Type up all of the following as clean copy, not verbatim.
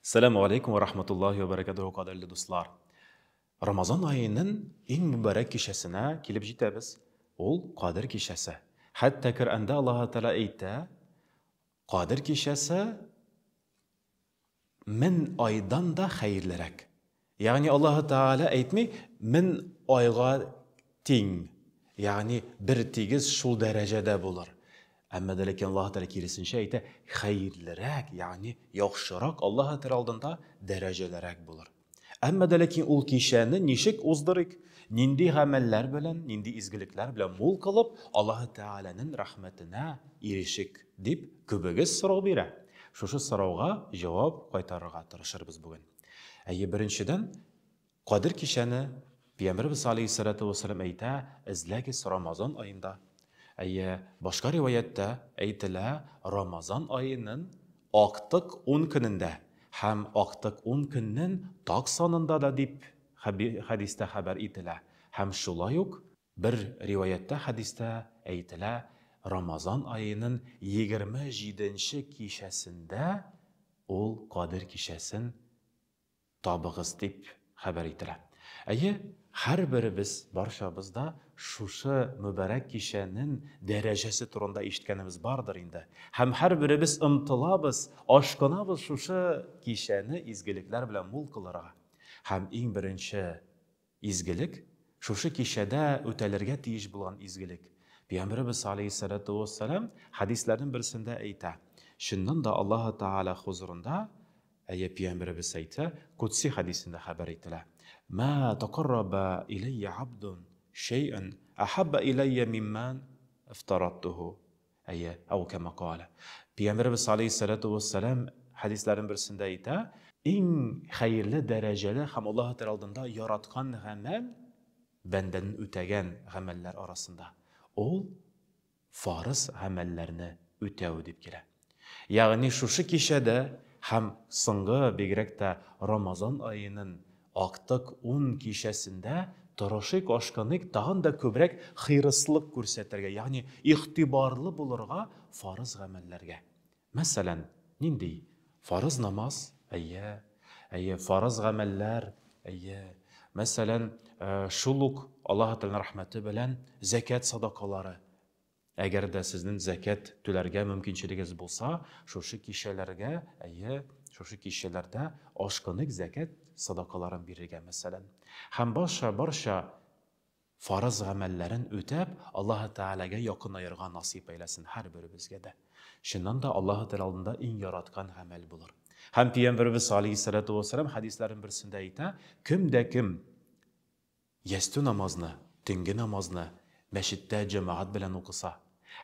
Сәламу алейкум ва рахматуллахи ва баракатуху, кадерле дуслар. Рамазан аеның иң мөбарәк кичәсенә килеп җитәбез. Ул Кадер кичәсе. Хәтта Коръәндә Аллаһы Тәгалә әйтә, Кадер кичәсе мен айдан да хәерлерәк. Ягъни Аллаһы Тәгалә әйтми, мен айга тиң, ягъни бер тигез шул дәрәҗәдә булыр. Әмма дә ләкин Аллаһы Тәгалә киресенчә әйтә, хәерлерәк, ягъни яхшырак Аллаһы Тәгалә алдында дәрәҗәлерәк булыр. Әмма дә ләкин ул кичәне ничек уздырыйк, нинди гамәлләр белән, нинди изгелекләр белән мул кылып, Аллаһы Тәгаләнең рәхмәтенә ирешик, дип күбегез сорау бирә. Шушы сорауга җавап кайтарырга тырышырбыз бүген. Әйе, беренчедән, Кадер кичәне Пәйгамбәребез алейһиссалату вәссәлам әйтә, эзләгез Рамазан аенда. Әйе, башка риваятьтә әйтелә, Рамазан аенын актык ун көнендә һәм актык ун көннен так санында да дип хәдистә хәбәр ителә. Һәм шулай ук бер риваятьтә хәдистә әйтелә, Рамазан аенын 27 нче кичәсендә ул Кадер кичәсен табыгыз, дип хәбәр ителә. Әйе, һәрберебез, барчабыз да шушы мөбарәк кичәнен дәрәҗәсе турында ишеткәнебез бардыр инде. Һәм һәрберебез омтылабыз, ашкынабыз шушы кичәне изгелекләр белән мул кылырга. Һәм иң беренче изгелек, шушы кичәдә үтәлергә тиеш булган изгелек. Пәйгамбәребез алейһиссалату вассалам хәдисләрнең берсендә әйтә, Чыннан да Аллаһы Тәгалә хозурында, әйе, пәйгамбәребез әйтә, Кудси хәдисендә хәбәр ителә, Мә такарраба иләйя абдун шәйән әхәббә иләйя миммән ифтараттуху. Әйе, әү кәмә калә. Пәйгамбәребез алейһиссалату вәссәлам хәдисләренең берсендә әйтә, иң хәерле дәрәҗәле һәм Аллаһы Тәгалә алдында яраткан гамәл, бәндәнең үтәгән гамәлләр арасында, ул фарыз гамәлләрне үтәү дип килә. Ягъни шушы кичәдә һәм соңгы, бигрәк тә Рамазан аенын актык ун кичәсендә тырышыйк, ашкыныйк тагын да күбрәк хирыслык күрсәтергә, ягъни игътибарлы булырга фарыз гамәлләргә. Мәсәлән, нинди? Фарыз намаз, әйе, әйе, фарыз гамәлләр, әйе. Мәсәлән, шул ук Аллаһы Тәгаләнең рәхмәте белән зәкят садакалары. Әгәр дә сезнең зәкят түләргә мөмкинчелегез булса, шушы кичәләргә, әйе, шушы кичәләрдә ашкыныйк зәкят садакаларын бирергә, мәсәлән. Һәм барча, барча фарыз гамәлләрен үтәп, Аллаһы Тәгаләгә якынаерга насыйп әйләсен һәрберебезгә дә. Чыннан да Аллаһы Тәгалә алдында иң яраткан гамәл булыр. Һәм Пәйгамбәребез алейһиссалату вәссәлам хәдисләренең берсендә әйтә, кем дә кем Ястү намазны, төнге намазны мәчеттә җәмәгать белән укыса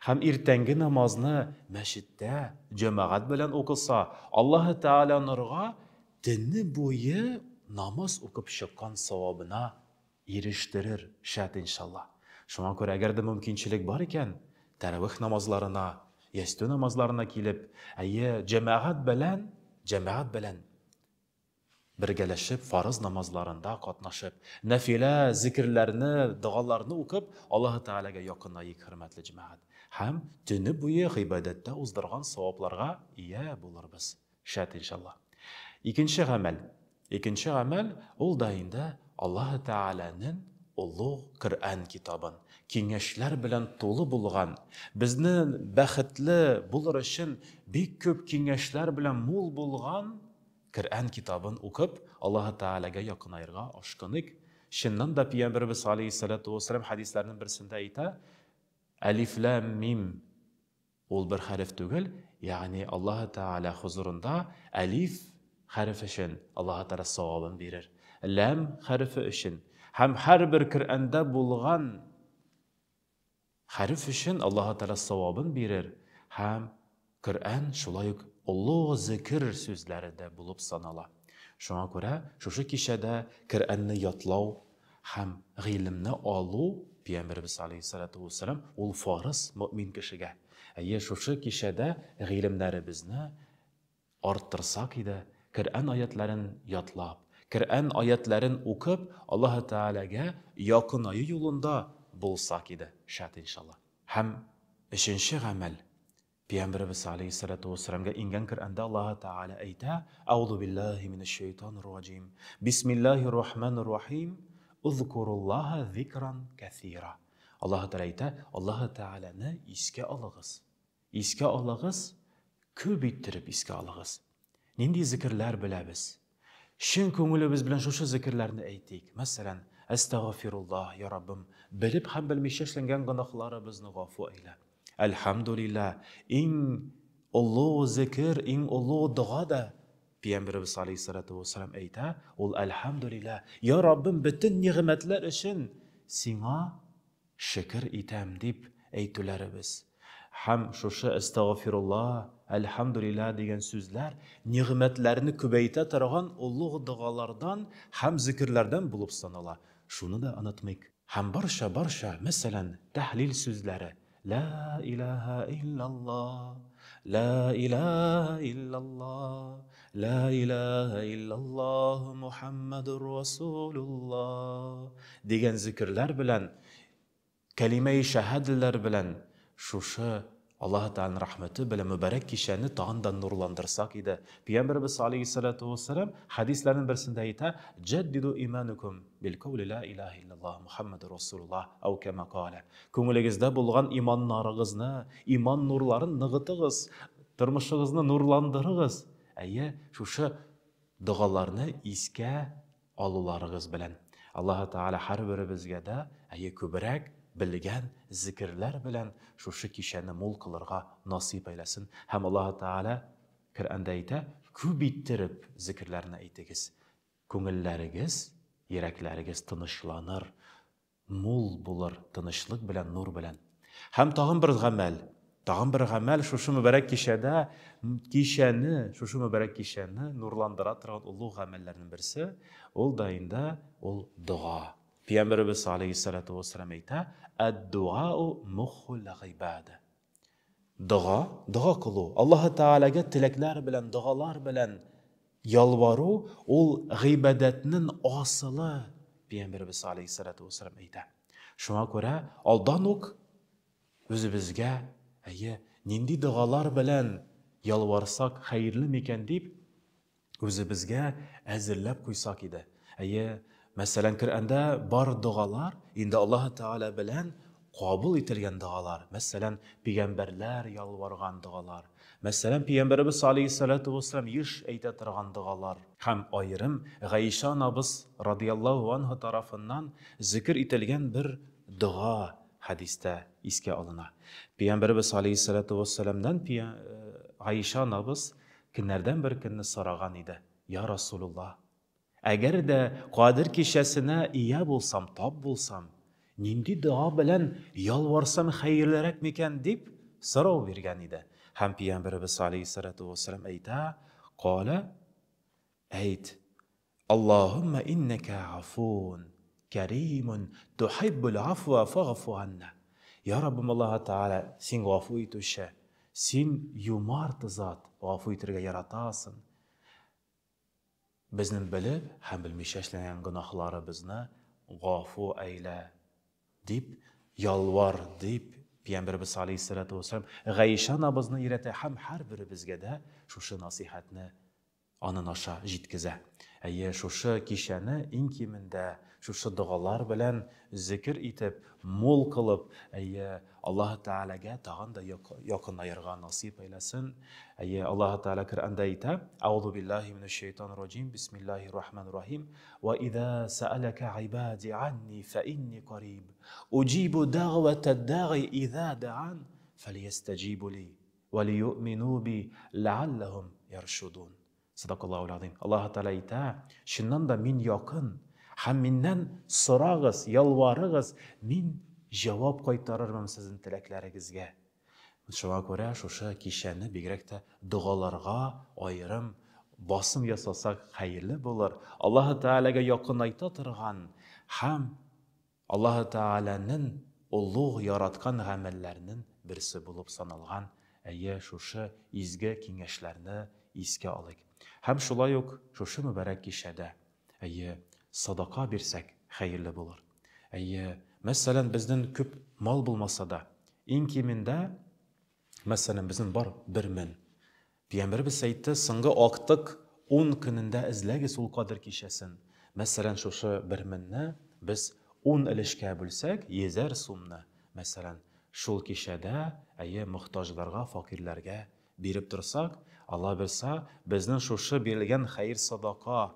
һәм иртәнге намазны мәчеттә җәмәгать белән укыса, Аллаһы Тәгалә анарга төне буе намаз укып чыккан савабына ирештерер, шәт иншалла. Шуңа күрә, әгәр дә мөмкинчелек бар икән, тәравих намазларына, ястү намазларына килеп, әйе, җәмәгать белән, җәмәгать белән Бергәләшеп фарыз намазларында катнашып, нәфилә зикерләрне, догаларны укып, Аллаһы Тәгаләгә якынаек, хөрмәтле җәмәгать. Һәм төне буе гыйбадәттә уздырган савапларга ия булырбыз, шәт иншалла. Икенче гамәл. Икенче гамәл, ул да инде Аллаһы Тәгаләнең олуг Коръән китабын, киңәшләр белән тулы булган, безне бәхетле булыр өчен бик күп киңәшләр белән мул булган Коръән китабын укып, Аллаһы Тәгаләгә якынаерга ашкыныйк. Чыннан да Пәйгамбәребез алейһиссалату вәссәлам хәдисләренең берсендә әйтә, Әлиф ләм мим ул бер хәреф түгел, ягъни Аллаһы Тәгалә хозурында әлиф хәреф өчен Аллаһы Тәгалә савабын бирер, ләм хәрефе өчен һәм һәрбер Коръәндә булган Хәреф өчен Аллаһы Тәгалә савабын бирер һәм Коръән шулай ук олуг зекер сүзләре дә булып санала. Шуңа күрә шушы кичәдә Коръәнне ятлау һәм гыйлемне алу, Пәйгамбәребез алейһиссалату вәссәлам, ул фарыз мөэмин кешегә. Әйе, шушы кичәдә гыйлемнәребезне арттырсак иде, Коръән аятьләрен ятлап, Коръән аятьләрен укып, Аллаһы Тәгаләгә якынаю юлында булсак иде, шәт иншалла. Һәм өченче гамәл, Пәйгамбәребез алейһиссалату вассаламга иңгән Коръәндә Аллаһы Тәгалә әйтә, Әгъузу биллаһи минәш шәйтанир раҗим. Бисмиллаһир рахманир рахим. Узкуруллаһа зикран кәсира. Аллаһы Тәгалә әйтә, Аллаһы Тәгаләне искә алыгыз. Искә алыгыз, күп иттереп искә алыгыз. Нинди зикерләр беләбез? Чын күңелебез белән шушы зикерләрне әйтик. Мәсәлән, Әстәгъфируллаһ, я Раббым, белеп һәм белмичә эшләнгән гөнаһларыбызны гафу әйлә. Әлхәмдүлилләһ, иң олуг зикер, иң олуг дога да Пәйгамбәребез алейһиссалату вассалам әйтә, ул Әлхәмдүлилләһ, я Раббым, бөтен нигъмәтләр өчен сиңа Шөкер итәм, дип әйтүләребез. Һәм шушы Әстәгъфирулла, Әлхәмдүлилләһ дигән сүзләр нигъмәтләрне күбәйтә торган олуг догалардан һәм зикерләрдән булып санала. Шуны да онытмыйк. Һәм барча-барча, мәсәлән, тәһлил сүзләре, Лә иләһә илляллаһ, лә иләһә илляллаһ, лә иләһә илляллаһ, Мухәммәдүр Расулуллаһ дигән зикерләр белән, кәлимәи шәһадәләр белән шушы Аллаһы Тәгаләнең рәхмәте белән мөбарәк кичәне тагын да нурландырсак иде. Пәйгамбәребез алейһиссалату вассалам хәдисләрнең берсендә әйтә, Җәддиду иманукум бил каули ла илаһа илляллаһ Мухәммәдүр Расулуллаһ, әү кәмә калә. Күңелегездә булган иманнарыгызны, иман нурларын ныгытыгыз, тормышыгызны нурландырыгыз. Әйе, шушы догаларны искә алуларыгыз белән. Аллаһы Тәгалә һәрберебезгә дә, әйе, күбрәк белгән зикерләр белән шушы кичәне мул кылырга насыйп әйләсен. Һәм Аллаһы Тәгалә Коръәндә әйтә, күп иттереп зикерләрне әйтегез. Күңелләрегез, йөрәкләрегез тынычланыр. Мул булыр тынычлык белән, нур белән. Һәм тагын бер гамәл, тагын бер гамәл шушы мөбарәк кичәдә, кичәне, шушы мөбарәк кичәне нурландыра торган олуг гамәлләрнең берсе, ул да инде ул дога. Пәйгамбәребез алейһиссалату вассалам әйтә, Әд-дуау мухул гыйбада. Дога, дога кылу, Аллаһы Тәгаләгә теләкләр белән, догалар белән ялвару, ул гыйбадәтнең асылы, Пәйгамбәребез алейһиссалату вассалам әйтә. Шуңа күрә алдан ук үзебезгә, әйе, нинди догалар белән ялварсак хәерле микән дип, Үзебезгә әзерләп куйсак иде. Әйе, мәсәлән, Коръәндә бар догалар, инде Аллаһы Тәгалә белән кабул ителгән догалар. Мәсәлән, пигамбәрләр ялварган догалар. Мәсәлән, пигамбәребез алейһиссалату вассалам еш әйтә торган догалар. Һәм аерым Гаишә анабыз радияллаһу анһа тарафыннан зикер ителгән бер дога хәдистә искә алына. Пигамбәребез алейһиссалату вассаламнан Гаишә анабыз Көннәрдән бер көнне сораган иде, Я Расулуллаһ, әгәр дә Кадер кичәсенә ия булсам, тап булсам, нинди дога белән ялварсам хәерлерәк микән, дип сорау биргән иде. Һәм Пәйгамбәребез алейһиссалату вәссәлам әйтә, Калә, әйт, Аллаһумма иннәкә гафуун, кәримун, тухиббул гафуа фагфу ганна. Я Раббым Аллаһы Тәгалә, син гафу итүче, син юмарт зат, гафу итергә яратасың. Безнең белеп һәм белмичә эшләнгән гөнаһларыбызны гафу әйлә, дип ялвар, дип Пәйгамбәребез алейһиссалату вәссәлам Гаишә анабызны өйрәтә һәм һәрберебезгә дә шушы насыйхәтне анын аша җиткезә. Әйе, шушы кичәне иң кимендә шушы догалар белән зекер итеп, мул кылып, әйе, Аллаһы Тәгаләгә тагын да якынаерга насыйп әйләсен. Әйе, Аллаһы Тәгалә Коръәндә әйтә, Әгъузу биллаһи минәш шәйтанир раҗим, бисмиллаһир рахманир рахим, Ва иза сәәләкә гыйбади анни фә инни кариб, уҗибу дәгъвәтәд дәгъи иза дәган, фәлйәстәҗибу ли. Вә лиюъмину би ләгалләһум яршудун. Садакаллаһул азыйм. Аллаһы Тәгалә әйтә, чыннан да мин якын, һәм миннән сорагыз, ялварыгыз, мин җавап кайтарырмын сезнең теләкләрегезгә. Шуңа күрә шушы кичәне бигрәк тә догаларга аерым басым ясасак хәерле булыр. Аллаһы Тәгаләгә якынайта торган һәм Аллаһы Тәгаләнен олуг яраткан гамәлләренен берсе булып саналган, әйе, шушы изге киңәшләрне искә алыйк. Һәм шулай ук шушы мөбарәк кичәдә, әйе, садака бирсәк, хәерле булыр. Әйе, мәсәлән, безнен күп мал булмаса да, иң кимендә Мәсәлән, безнең бар бер мен. Пәйгамбәребез әйтте, соңгы актык ун көнендә эзләгез ул Кадер кичәсен. Мәсәлән, шушы бер менне без ун өлешкә бүлсәк, йөзәр сумны, мәсәлән, шул кичәдә, әйе, мохтаҗларга, факирләргә биреп торсак, Алла бирса, безнең шушы бирелгән хәер-садака,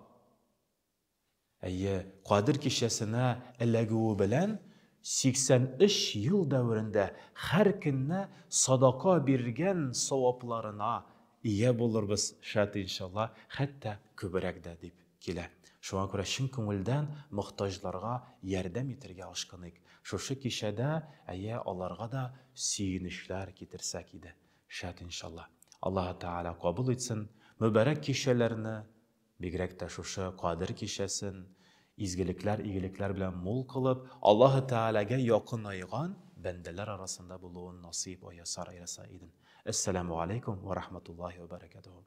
Әйе, Кадер кичәсенә эләгүе белән 83 ел дәверендә һәр көнне садака биргән савапларына ия булырбыз, шәт иншалла, хәтта күбрәк дә дип килә. Шуңа күрә чын күңелдән мохтаҗларга ярдәм итәргә ашкыныйк. Шушы кичәдә, әйе, аларга да сөенечләр китерсәк иде, шәт иншалла. Аллаһы Тәгалә кабул итсен мөбарәк кичәләрне, Бигрәк тә шушы Кадер кичәсен изгелекләр, игелекләр белән мул кылып, Аллаһы Тәгаләгә якынайган бәндәләр арасында булуын насыйп вә ясар әйләсә иден. Әссәламү галәйкүм вә рахматуллаһи вә бәрәкәтүһү.